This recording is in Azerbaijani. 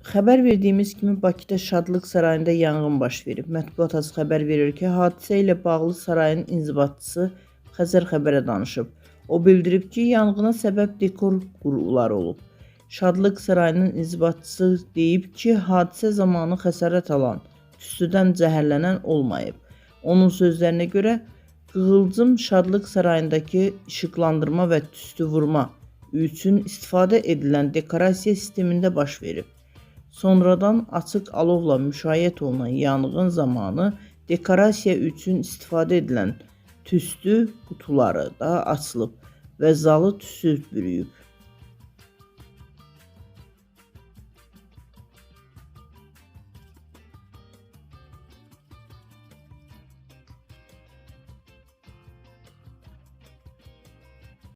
Xəbər verdiyimiz kimi Bakıda Şadlıq Sarayında yanğın baş verib. Mətbuat az xəbər verir ki, hadisə ilə bağlı sarayın inzibatçısı Xəzər xəbərə danışıb. O bildirib ki, yanğına səbəb dekor quruları olub. Şadlıq Sarayının inzibatçısı deyib ki, hadisə zamanı xəsarət alan, tüstüdən zəhərlənən olmayıb. Onun sözlərinə görə qığılcım Şadlıq Sarayındakı işıqlandırma və tüstü vurma üçün istifadə edilən dekorasiya sistemində baş verib. Sonradan açıq alovla müşayiət olunan yanğın zamanı dekorasiya üçün istifadə edilən tüstü qutuları da açılıb və zalı tüstü bürüyüb.